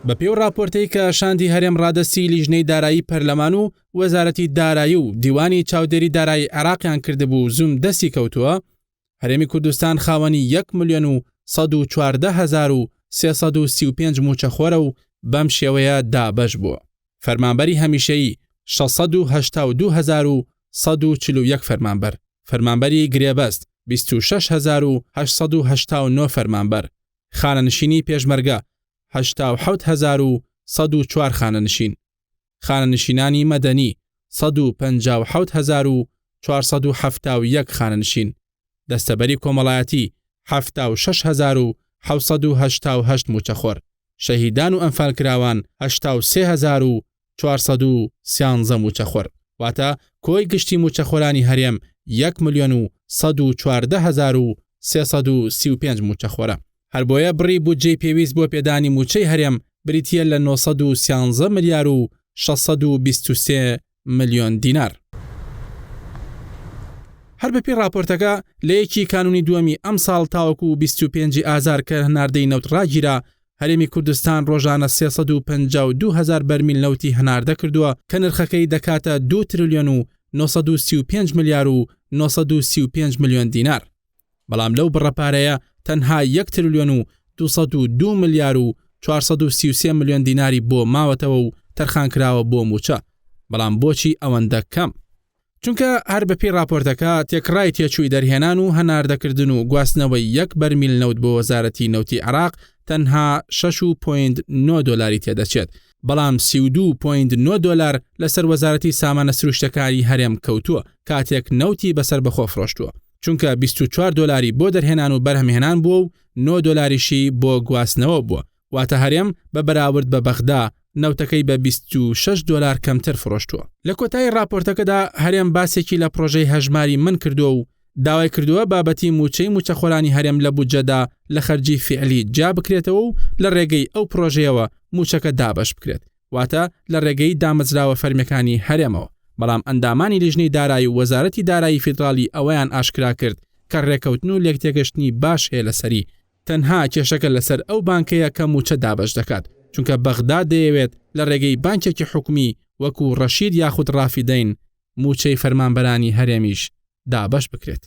بەپێی ئەو ڕاپۆرتەی کە شاندی هەرێم ڕادەستی لیژنەی دارایی پەرلەمان و وەزارەتی دارایی و دیوانی چاودێری دارایی عێراقیان کردبوو زووم دەستی کەوتووە، هەرێمی کوردستان خاوەنی یەک ملیۆن و 114 335 مووچەخۆرە و بەم شێوەیە دابەش بووە. فەرمانبەری هەمیشەیی 682 141 فەرمانبەر، فەرمانبەری گرێبەست 26 889 فەرمانبەر، خانەنشینی پێشمەرگە 87104 خانەنشین، خانەنشینانی مەدەنی 157471 خانەنشین، دەستەبەری کۆمەڵایەتی 76788 مووچەخۆر، شەهیدان و ئەنفالکراوان 83413 مووچەخۆر. واتە کۆی گشتی مووچەخۆرانی هەرێم 1 ملیۆن و 114335 مووچەخۆرە. هەر بۆیە بڕی بودجەی پێویست بۆ پێدانی مووچەی هەرێم بریتییە لە 913 ملیار و 623 ملیۆن دینار. هەر بەپێی ڕاپۆرتەکە، لە یەکی کانوونی دووەمی ئەمساڵ تاوەکو 25 ی ئازار کە هەناردەی نەوت ڕاگیرا، هەرێمی کوردستان ڕۆژانە 352 هەزار بەرمیل نەوتی هەناردە کردووە کە نرخەکەی دەکاتە 2 ترلیۆن و 935 ملیار و 935 ملیۆن دینار. بەڵام لەو بڕە پارەیە تەنها 1 ترلیۆن و 202 ملیار و 433 ملیۆن دیناری بۆ ماوەتەوە و تەرخانکراوە بۆ مووچە. بەڵام بۆچی ئەوەندە کەم؟ چونکە هەر بەپێی ڕاپۆرتەکە تێکڕای تێچووی دەرهێنان و هەناردەکردن و گواستنەوەی یەک بەرمیل نەوت بۆ وەزارەتی نەوتی عێراق تەنها 6.9 دۆلاری تێدەچێت، بەڵام 32.9 دۆلار لەسەر وەزارەتی سامانە سروشتەکانی هەرێم کەوتووە کاتێک نەوتی بە سەربەخۆ فرۆشتووە، چونکە 24 دۆلاری بۆ دەرهێنان و بەرهەمهێنان بووە و 9 دۆلاریشی بۆ گواستنەوە بووە، واتە هەرێم بە بەراورد بە بەغدا نەوتەکەی بە 26 دۆلار کەمتر فرۆشتووە. لە کۆتایی ڕاپۆرتەکەدا هەرێم باسێکی لە پڕۆژەی هەژماری من کردووە و داوای کردووە بابەتی مووچەی مووچەخۆرانی هەرێم لە بودجەدا لە خەرجی فیعلی جیا بکرێتەوە و لە ڕێگەی ئەو پڕۆژەیەوە مووچەکە دابەش بکرێت، واتە لە ڕێگەی دامەزراوە فەرمیەکانی هەرێمەوە. بەڵام ئەندامانی لیژنەی دارایی و وەزارەتی دارایی فیدراڵی ئەوەیان ئاشکرا کرد کە ڕێکەوتن و لێکتێگەشتنی باش هەیە لەسەری، تەنها کێشەکە لەسەر ئەو بانکەیە کە مووچە دابەش دەکات، چونکە بەغدا دەیەوێت لە ڕێگەی بانکێکی حکومی وەکو ڕەشید یاخود ڕافیدەین مووچەی فەرمانبەرانی هەرێمیش دابەش بکرێت.